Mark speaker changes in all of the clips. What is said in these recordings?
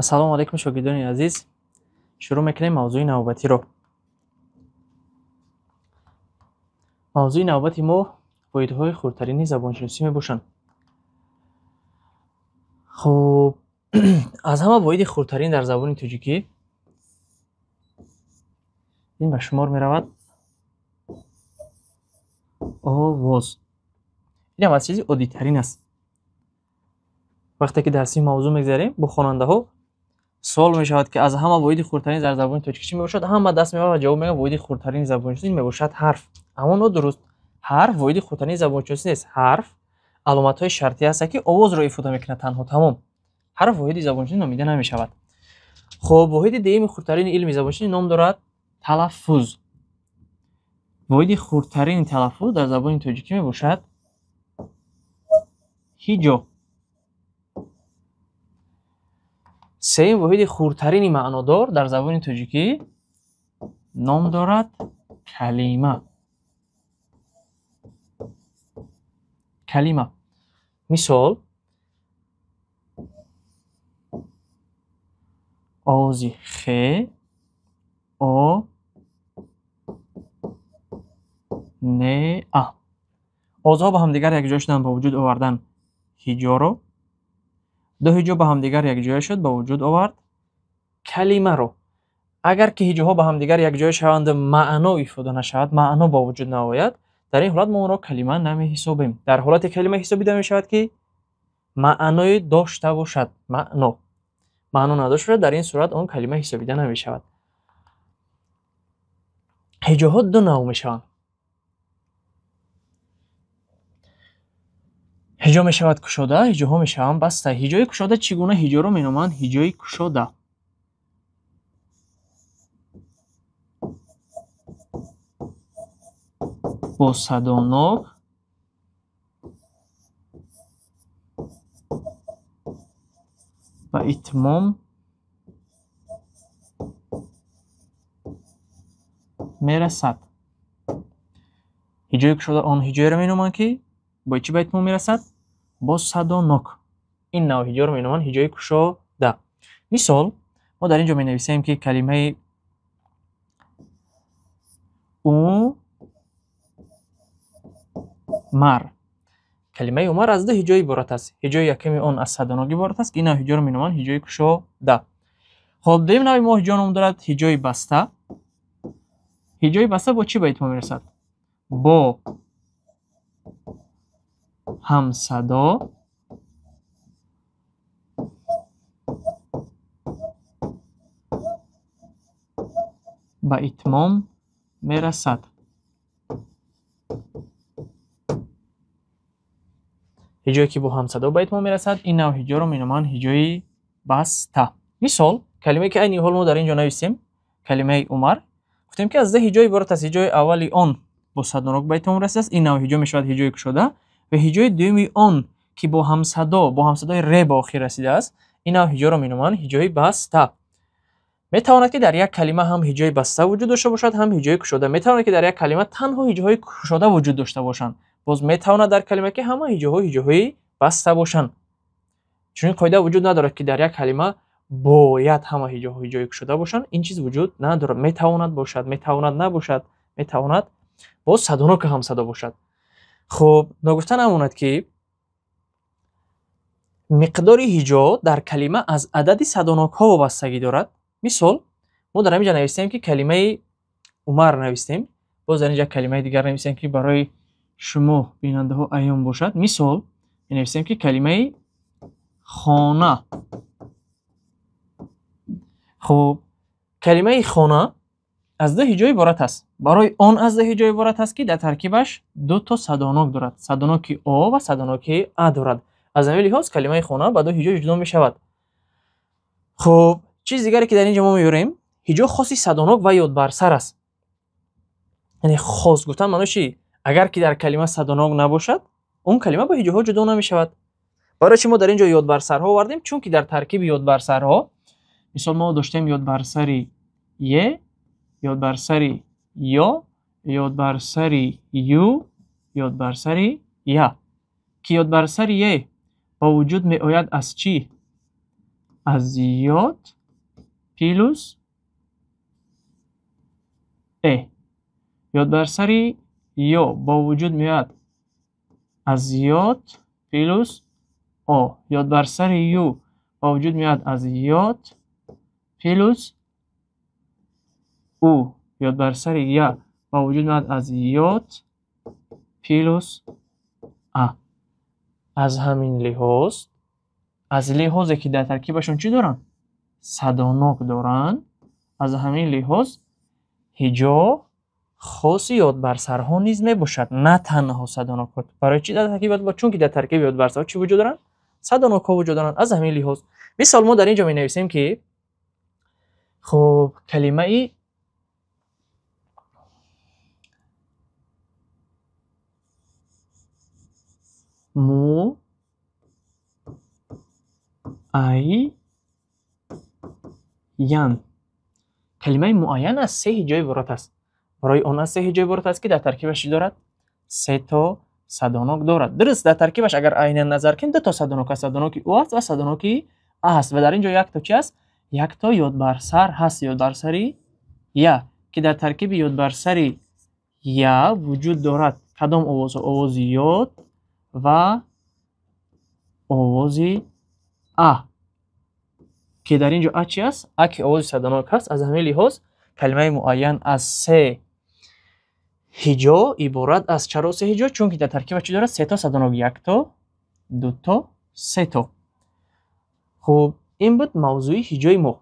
Speaker 1: Ассалому алайкум, шогирдони азиз. Шурӯъ мекунем мавзӯи навбатиро. Мавзӯи навбати мо воҳидҳои хурдтарини забоншиносӣ мебошанд. Хуб, аз ҳама воҳиди хурдтарин дар забони тоҷикӣ ин ба шумор меравад овоз. Ин ҳам аз чизи оддитарин аст. Вақте ки дарси мавзӯъ мегзарем, бо хонандаҳо суол мешавад, ки аз ҳама воҳиди хурдтарин дар забони тоҷикӣ чӣ мебошад? Ҳама даст мебарад ва ҷавоб мегӯяд: воҳиди хурдтарини забоншиносӣ мебошад ҳарф. Аммо нодуруст. Ҳарф воҳиди хурдтарини забоншиносӣ нест. Ҳарф аломатҳои шартӣ аст, ки овозро ифода мекунад танҳо, тамом. Ҳарф воҳиди забоншиносӣ номида намешавад. Хуб, воҳиди дуюми хурдтарини илми забоншиносӣ ном дорад талаффуз. Воҳиди хурдтарини талаффуз дар забони тоҷикӣ мебошад ҳиҷо. Сеюм воҳиди хурдтарини маънодор дар забони тоҷикӣ ном дорад калима. Калима. Мисол: овози х, о, н, а. Овозҳо ба ҳамдигар якҷоя шуданд, ба вуҷуд овардан ҳиҷоро. Ду ҳиҷо ба ҳамдигар якҷоя шуд, ба вуҷуд овард калимаро. Агар ки ҳиҷоҳо ба ҳамдигар якҷоя шаванд, маъно ифода нашавад, маъно ба вуҷуд наояд, дар ин ҳолат мо онро калима намеҳисобем. Дар ҳолати калима ҳисобида мешавад, ки маъное дошта бошад. Маъно. Маъно надошта бошад, дар ин сурат он калима ҳисобида намешавад. Ҳиҷоҳо ду навъ мешаванд. Ҳиҷо мешавад кушода, ҳиҷоҳо мешаванд баста. Ҳиҷои кушода чӣ гуна ҳиҷоро меноманд? Ҳиҷои кушода. Бо садонок ба итмом мерасад. Ҳиҷои кушода он ҳиҷоеро меноманд, ки бо чӣ ба итмом мерасад? Бо садонок. Ин навъ ҳиҷоро меноманд ҳиҷои кушода. Мисол, мо дар ин ҷо менависем, ки калимаи умар. Калимаи умар аз ду ҳиҷо иборат аст. Ҳиҷои якуми он аз садонок иборат аст, ки ин навъ ҳиҷоро меноманд ҳиҷои кушода. Хуб, дуюм навъи мо ҳиҷо ном дорад ҳиҷои баста. Ҳиҷои баста бо чӣ ба итмом мерасад? Бо ҳамсадо ба итмом мерасад. Ҳиҷое ки бо ҳамсадо ба итмом мерасад, ин навъ ҳиҷоро меноманд ҳиҷои баста. Мисол, калимае ки айни ҳол мо дар ин ҷо нависем, калимаи умар, гуфтем ки аз ду ҳиҷо иборат аст. Ҳиҷои аввали он бо садонок ба итмом расидааст, ин навъ ҳиҷо мешавад ҳиҷои кушода, ва ҳиҷои дуюми он ки бо ҳамсадо, бо ҳамсадои р ба охир расидааст, ин навъ ҳиҷоро меноманд ҳиҷои баста. Метавонад ки дар як калима ҳам ҳиҷои баста вуҷуд дошта бошад, ҳам ҳиҷои кушода. Метавонад ки дар як калима танҳо ҳиҷоҳои кушода вуҷуд дошта бошанд. Боз метавонад дар калима ки ҳама ҳиҷоҳо ҳиҷоҳои баста бошанд. Чунин қоида вуҷуд надорад, ки дар як калима бояд ҳама ҳиҷоҳо ҳиҷои кушода бошанд. Ин чиз вуҷуд надорад. Метавонад бошад, метавонад набошад, метавонад боз садонок ҳамсадо бошад. Хуб, ногуфта намонад, ки миқдори ҳиҷо дар калима аз адади садонокҳо вобастагӣ дорад. Мисол, мо дар ҳамин ҷо навистем, ки калимаи умар навистем. Боз дар ин ҷо калимаи дигар навистем, ки барои шумо бинандаҳо аён бошад. Мисол, менависем, ки калимаи хона. Хуб, калимаи хона аз ду ҳиҷо иборат аст. Барои он аз ду ҳиҷо иборат аст, ки дар таркибаш ду то садонок дорад. Садоноки о ва садоноки а дорад. Аз ҳамин лиҳоз калимаи хона ба ду ҳиҷо ҷудо мешавад. Хуб, чизи дигаре ки дар ин ҷо мо меёрем, ҳиҷо хоси садонок ва ёдбарсар аст. Яъне хос гуфтан маънош чи? Агар ки дар калима садонок набошад, он калима ба ҳиҷоҳо ҷудо намешавад. Барои чи мо дар ин ҷо ёдбарсарҳо овардем? Чунки дар таркиби ёдбарсарҳо, мисол, мо доштем ёдбарсари е, ёдбарсари ё, ёдбарсари ю, ёдбарсари я. Ки ёдбарсари е ба вуҷуд меояд аз чӣ? аз ёд плюс э. Ёд бар сари ё ба вуҷуд меояд аз ёд плюс о. Ёд бар сари ю ба вуҷуд меояд аз ёд плюс у. Ёд бар сари я ба вуҷуд меояд аз ёд плюс а. Аз ҳамин лиҳоз, аз лиҳозе ки дар таркибашон чӣ доранд? Садонок доранд. Аз ҳамин лиҳоз ҳиҷо хоси ёдбарсарҳо низ мебошад, на танҳо садонокҳо. Барои чӣ дар таркиб? Чунки дар таркиби ёдбарсарҳо чӣ вуҷуд доранд? Садонокҳо вуҷуд доранд. Аз ҳамин лиҳоз мисол мо дар инҷо менависем ки хуб калимаи му ай ян. Калимаи муайян аз се ҳиҷо иборат аст. Барои он аз се ҳиҷо иборат аст ки дар таркибаш чӣ дорад? Се то садонок дорад. Дуруст, дар таркибаш агар айнан назар кунем, ду то садонок аст. Садоноки ӯ аст ва садоноки а аст. Ва дар инҷо як то чӣ аст? Як то ёдбарсар ҳаст, ёдбарсари я, ки дар таркиби ёдбарсари я вуҷуд дорад кадом овоз? Овози ёд ва овози а, ки дар инҷо а чӣ аст? А ки овози садонок ҳаст. Аз ҳамин лиҳоз калимаи муайян аз се ҳиҷо иборат аст. Чаро се ҳиҷо? Чунки дар таркибаш чӣ дорад? Се то садонок. Як то, ду то, се то. Хуб, ин буд мавзӯи ҳиҷои мо.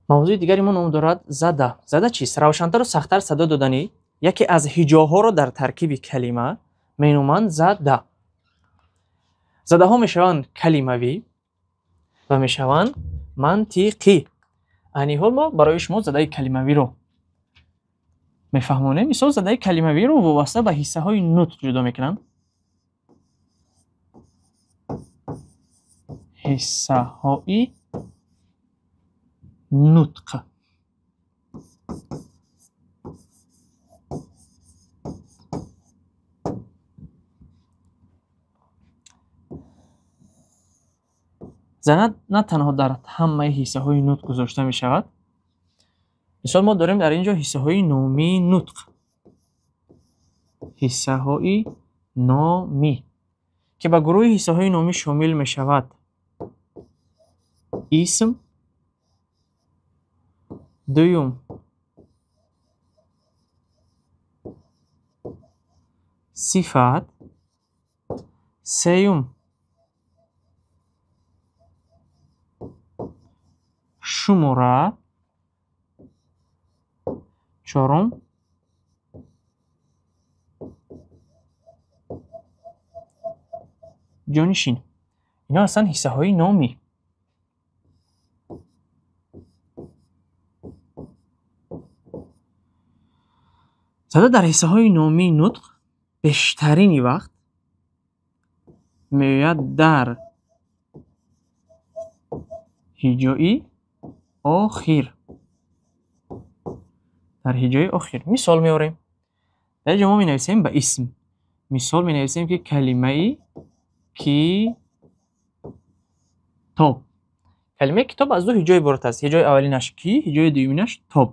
Speaker 1: Мавзӯи дигари мо ном дорад зада. Зада чист? Равшантару сахттар садо додани яке аз ҳиҷоҳоро дар таркиби калима меноманд зада. Задаҳо мешаванд калимавӣ ва мешаванд мантиқӣ. Айни ҳол мо барои шумо задаи калимавиро мефаҳмонем. Мисол, задаи калимавиро вобаста ба ҳиссаҳои нутқ ҷудо мекунанд. Ҳиссаҳои нутқ. Зада на танҳо дар ҳамаи ҳиссаҳои нутқ гузошта мешавад. Мисол, мо дорем дар инҷо ҳиссаҳои номии нутқ. Ҳиссаҳои номӣ, ки ба гурӯҳи ҳиссаҳои номӣ шомил мешавад исм, дуюм сифат, сеюм шумора, чорум ҷонишин. Инҳо ҳастанд ҳиссаҳои номӣ. Зада дар ҳиссаҳои номии нутқ бештарини вақт меояд дар ҳиҷои охир. Дар ҳиҷои охир. Мисол меорем. Дар инҷо мо менависем ба исм. Мисол менависем ки калимаи китоб. Калимаи китоб аз ду ҳиҷо иборат аст. Ҳиҷои аввалинаш ки, ҳиҷои дуюминаш тоб.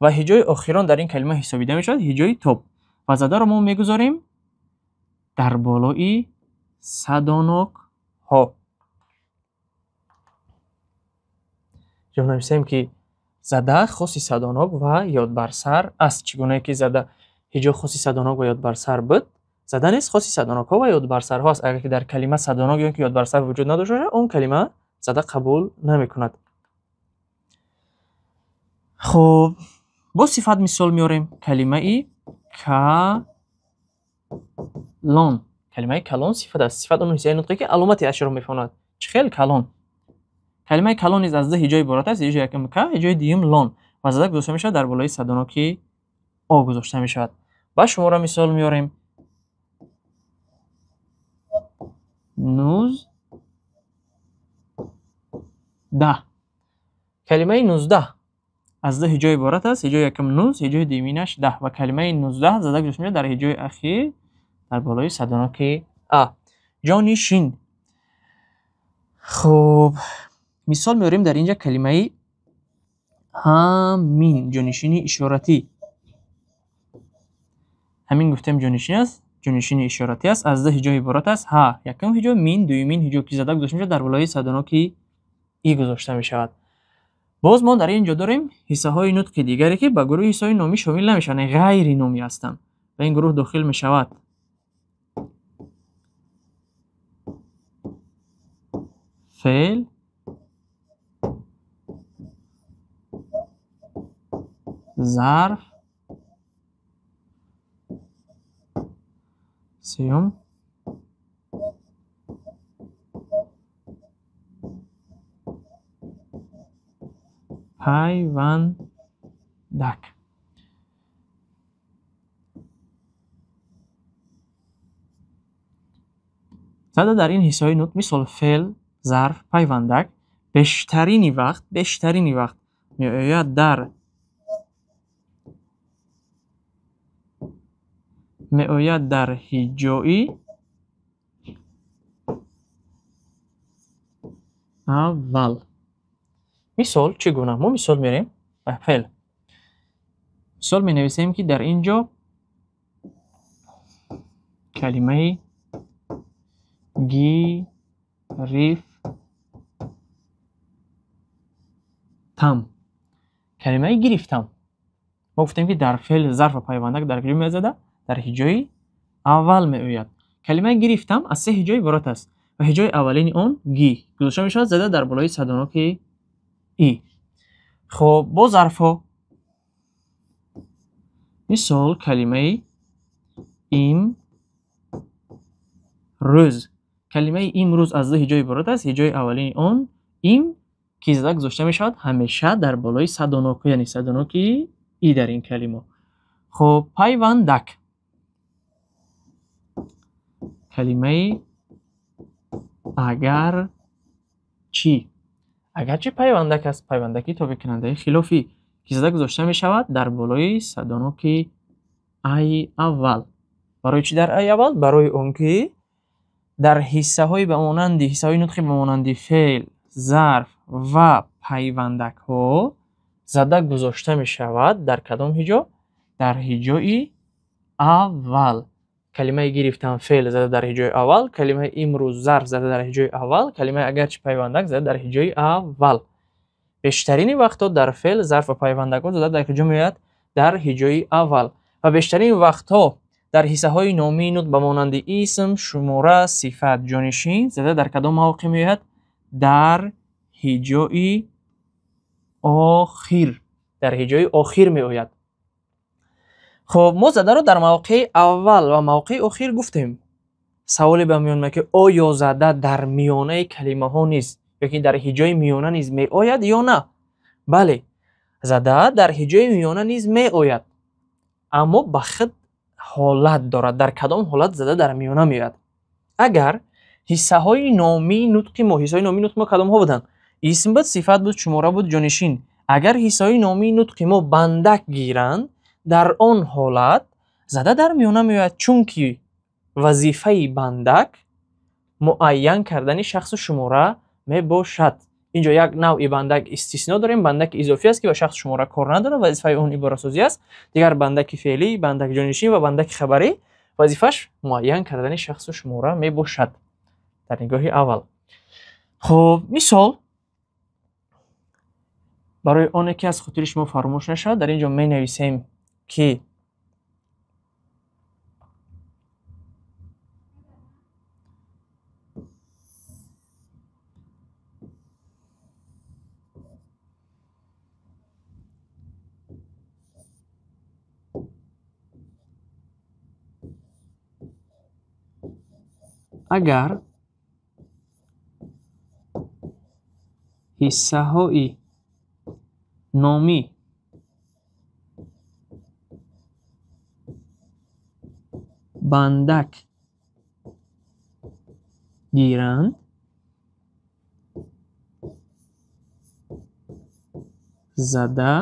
Speaker 1: Ва ҳиҷои охирон дар ин калима ҳисобида мешавад ҳиҷои тоб. Ва задаро мо мегузорем дар болои садонокҳо. Ҷо нависем ки зада хоси садонок ва ёдбарсар аст. Чӣ гунае ки зада ҳиҷо хоси садонок ва ёдбарсар буд, зада низ хоси садонокҳо ва ёдбарсарҳо аст. Агар ки дар калима садонок ё ки ёдбарсар вуҷуд надошта бошад, он калима зада қабул намекунад. Хуб, бо сифат мисол меорем. Калимаи калон. Калимаи калон сифат аст. Сифат он ҳиссаи нутқе ки аломати ашёро мефаҳмонад. Чӣ хел калон? Калимаи калон низ аз ду ҳиҷо иборат аст. Ҳиҷои якум к, ҳиҷои дуюм лон. Ва зада гузошта мешавад дар болои садоноки о гузошта мешавад. Ба шуморо мисол меорем. 19. Калимаи 19 аз ду ҳиҷо иборат аст. Ҳиҷои якум нуз, ҳиҷои дуюминаш 10. Ва калимаи 19 зада гузошта мешавад дар ҳиҷои ахир дар болои садоноки а. Ҷонишин. Хуб, мисол меорем дар инҷо калимаи ҳамин, ҷонишини ишоратӣ. Ҳамин гуфтем ҷонишин аст, ҷонишини ишоратӣ аст, аз ду ҳиҷо иборат аст. Ҳа якум ҳиҷо, мин дуюмин ҳиҷо, ки зада гузошта мешавад дар болои садоноки и гузошта мешавад. Боз мо дар инҷо дорем ҳиссаҳои нутқи дигаре, ки ба гурӯҳи ҳиссаҳои номӣ шомил намешаванд, яъне ғайри номӣ ҳастанд. Ба ин гурӯҳ дохил мешавад феъл, зарф, сеюм пайвандак. Зада дар ин ҳиссаҳои нутқ, мисол феъл, зарф, пайвандак, бештарини вақт меояд дар ҳиҷои аввал. Мисол чӣ гуна? Мо мисол меорем ба феъл. Мисол менависем, ки дар инҷо калимаи гирифтам. Калимаи гирифтам. Мо гуфтем, ки дар феъл, зарф ва пайвандак дар куҷо меояд зада? Дар ҳиҷои аввал меояд. Калимаи гирифтам аз се ҳиҷо иборат аст ва ҳиҷои аввалини он ги гузошта мешавад зада дар болои садоноки и. Хуб, бо зарфҳо. Мисол калимаи имрӯз. Калимаи имрӯз аз ду ҳиҷо иборат аст. Ҳиҷои аввалини он им ки зада гузошта мешавад ҳамеша дар болои садонок, яъне садоноки и дар ин калима. Хуб, пайвандак. Калимаи агарчи. Агарчи пайвандак аст, пайвандаки тобеъкунандаи хилофӣ ки зада гузошта мешавад дар болои садоноки ай аввал. Барои чӣ дар ай аввал? Барои он ки дар ҳиссаҳои ба монанди ҳиссаҳои нутқи ба монанди феъл, зарф ва пайвандакҳо зада гузошта мешавад дар кадом ҳиҷо? Дар ҳиҷои аввал. Калимаи гирифтам феъл зада дар ҳиҷои аввал, калимаи имрӯз зарф зада дар ҳиҷои аввал, калимаи агарчи пайвандак зада дар ҳиҷои аввал. Бештарини вақтҳо дар феъл, зарф ва пайвандакҳо зада дар куҷо меояд? Дар ҳиҷои аввал. Ва бештарини вақтҳо дар ҳиссаҳои номии нутқ ба монанди исм, шумора, сифат, ҷонишин зада дар кадом мавқеъ меояд? Дар ҳиҷои охир. Дар ҳиҷои охир меояд. Хуб, мо задаро дар мавқеи аввал ва мавқеи охир гуфтем. Саволе ба миён меояд, ки оё зада дар миёнаи калимаҳо низ ё ки дар ҳиҷои миёна низ меояд ё на? Бале, зада дар ҳиҷои миёна низ меояд, аммо ба худ ҳолат дорад. Дар кадом ҳолат зада дар миёна меояд? Агар ҳиссаҳои номии нутқи мо, ҳиссаҳои номии нутқи мо кадомҳо буданд? Исм буд, сифат буд, шумора буд, ҷонишин. Агар ҳиссаҳои номии нутқи мо бандак гиранд, дар он ҳолат зада дар миёна меояд, чунки вазифаи бандак муайян кардани шахсу шумора мебошад. Инҷо як навъи бандак истисно дорем, бандаки изофӣ аст, ки ба шахсу шумора кор надорад, вазифаи он иборасозӣ аст. Дигар бандаки феълӣ, бандаки ҷонишин ва бандаки хабарӣ вазифааш муайян кардани шахсу шумора мебошад дар нигоҳи аввал. Хуб, мисол барои оне ки аз хотири шумо фаромӯш нашавад, дар инҷо менависем ки агар ҳиссаҳои номӣ бандак гиранд, зада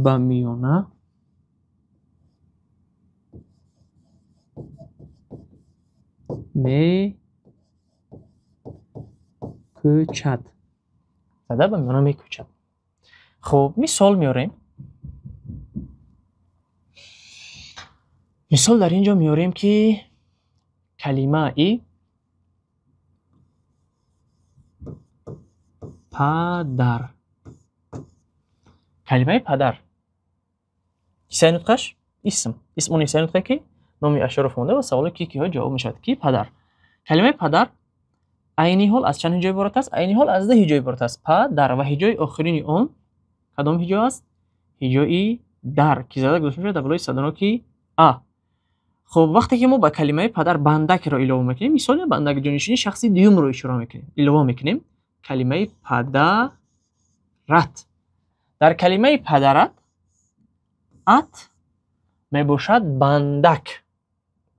Speaker 1: ба миёна мекӯчад. Зада ба миёна мекӯчад. Хуб, мисол меорем. Мисол дар ин ҷо меорем, ки калимаи падар. Калимаи падар. Ҳиссаи нутқаш исм. Исм он ҳиссаи нутқа, ки номи ашёро фаҳмонда ва саволе ки киҳо ҷавоб мешавад, ки падар. Калимаи падар айни ҳол аз чанд ҳиҷо иборат аст? Айни ҳол аз ду ҳиҷо иборат аст. Падар ва ҳиҷои охирини он кадом ҳиҷо аст? Ҳиҷои дар, ки зада гузошта мешавад дар болои садоноки а. Хуб, вақте ки мо ба калимаи падар бандакро илова мекунем, мисол бандак ҷонишини шахси дуюмро ишора мекунем, илова мекунем калимаи падарат. Дар калимаи падарат ат мебошад бандак.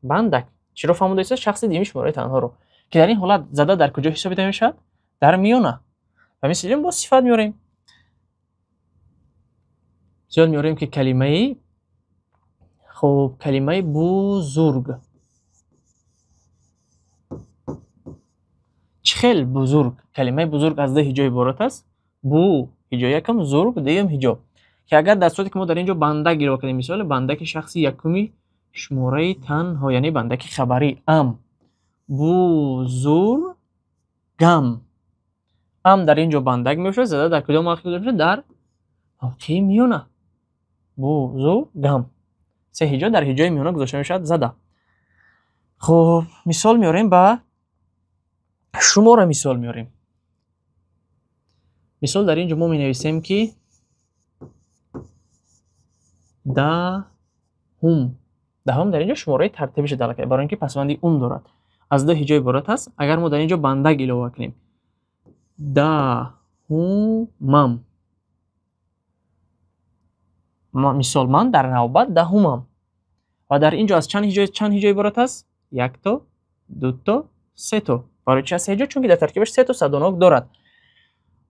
Speaker 1: Бандак чиро фаҳмондааст? Шахси дуюми шумораи танҳоро, ки дар ин ҳолат зада дар куҷо ҳисобида мешавад? Дар миёна. Ва мисли ин боз сифат меорем. Зиёд меорем, ки калимаи, хуб, калимаи бузург. Чӣ хел бузург? Калимаи бузург аз ду ҳиҷо иборат аст. Бу ҳиҷо якум, зург дуюм ҳиҷо. Ки агар дар сурате ки мо дар ин ҷо бандак илова кардем, мисол бандаки шахси якуми шумораи танҳо, яъне бандаки хабарӣ ам. Бузургам. Ам дар ин ҷо бандак мешавад, зада дар куҷо мавқеъ гузошта мешавад? Дар мавқеи миёна. Бузургам. Се ҳиҷо дар ҳиҷои миёна гузошта мешавад зада. Хуб, мисол меорем ба шумора мисол меорем. Мисол дар ин ҷо мо менависем, ки даҳум. Даҳум дар ин ҷо шумораи тартибиш далака, барои ин ки пасванди ум дорад. Аз ду ҳиҷо иборат аст. Агар мо дар ин ҷо бандак илова кунем, даҳумам. Мисол ман дар навбат даҳумам. Ва дар ин ҷо аз чанд ҳиҷо иборат аст? Як то, ду то, се то. Барои чи аз се ҳиҷо? Чунки дар таркибаш се то садонок дорад.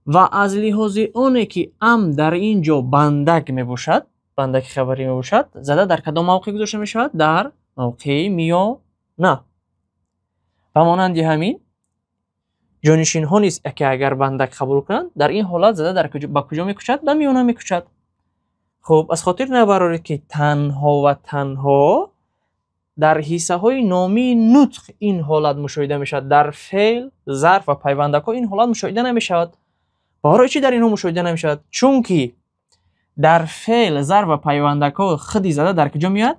Speaker 1: Ва аз лиҳози оне ки ам дар ин ҷо бандак мебошад, бандаки хабарӣ мебошад, зада дар кадом мавқеъ гузошта мешавад? Дар мавқеи миёна. Ва монанди ҳамин ҷонишинҳо низ, ки агар бандак қабул кунанд, дар ин ҳолат зада дар ба куҷо мекӯчад? Ба миёна мекӯчад. Хуб, аз хотир набароред, ки танҳо ва танҳо дар ҳиссаҳои номии нутқ ин ҳолат мушоҳида мешавад. Дар феъл, зарф ва пайвандакҳо ин ҳолат мушоҳида намешавад. Барои чӣ дар инҳо мушоҳида намешавад? Чунки дар феъл, зарф ва пайвандакҳо худи зада дар куҷо меояд?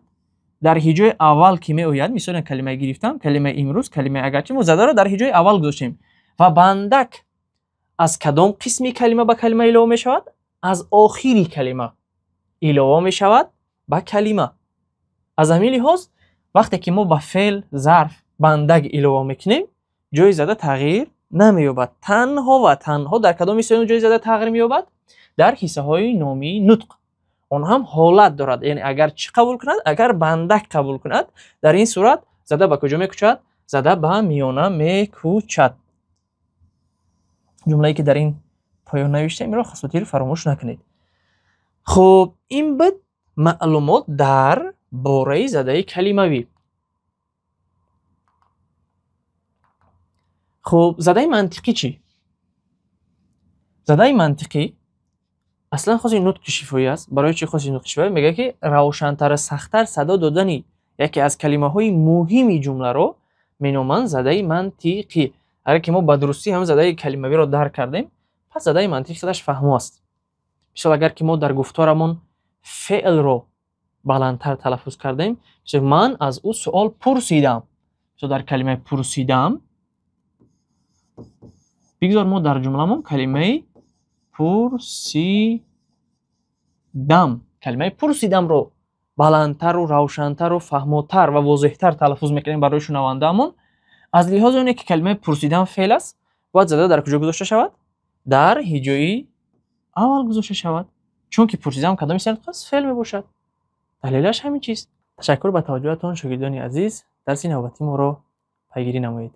Speaker 1: Дар ҳиҷои аввал ки меояд. Мисол калимаи гирифтам, калимаи имрӯз, калимаи агарчи мо задаро дар ҳиҷои аввал гузоштем. Ва бандак аз кадом қисми калима ба калима илова мешавад? Аз охири калима илова мешавад ба калима. Аз ҳамин лиҳоз вақте ки мо ба феъл, зарф, бандак илова мекунем, ҷои зада тағйир намеёбад. Танҳо ва танҳо дар кадом ҳиссаи ҷои зада тағйир меёбад? Дар ҳиссаҳои номии нутқ. Он ҳам ҳолат дорад, яъне агар чӣ қабул кунад? Агар бандак қабул кунад, дар ин сурат зада ба куҷо мекӯчад? Зада ба миёна мекӯчад. Ҷумлае ки дар ин поён навиштем, инро хасотир фаромӯш накунед. Хуб, ин буд маълумот дар бораи задаи калимавӣ. Хуб, задаи мантиқӣ чӣ? Задаи мантиқӣ аслан хоси нутқи шифоӣ аст. Барои чӣ хоси нутқи шифоӣ? Мегӯяд, ки равшантар, сахттар садо додани яке аз калимаҳои муҳими ҷумларо меноманд задаи мантиқӣ. Агар ки мо ба дурустӣ ҳам задаи калимавиро дарк кардем, пас задаи мантиқӣ худаш фаҳмо аст. Мисол, агар ки мо дар гуфторамон феълро баландтар талаффуз кардем, мисол ман аз ӯ суол пурсидам. Мисол дар калимаи пурсидам бигзор мо дар ҷумламон калимаи пурсидам, калимаи пурсидамро баландтару равшантару фаҳмотар ва возеҳтар талаффуз мекунем барои шунавандаамон. Аз лиҳози оне ки калимаи пурсидам феъл аст, бояд зада дар куҷо гузошта шавад? Дар ҳиҷои аввал гузошта шавад. Чунки пурсидам кадом ҳиссаи нутқ аст? Феъл мебошад. Далелаш ҳамин чиз. Ташаккур ба таваҷҷӯҳатон, шогирдони азиз. Дарси навбатии моро пайгирӣ намоед.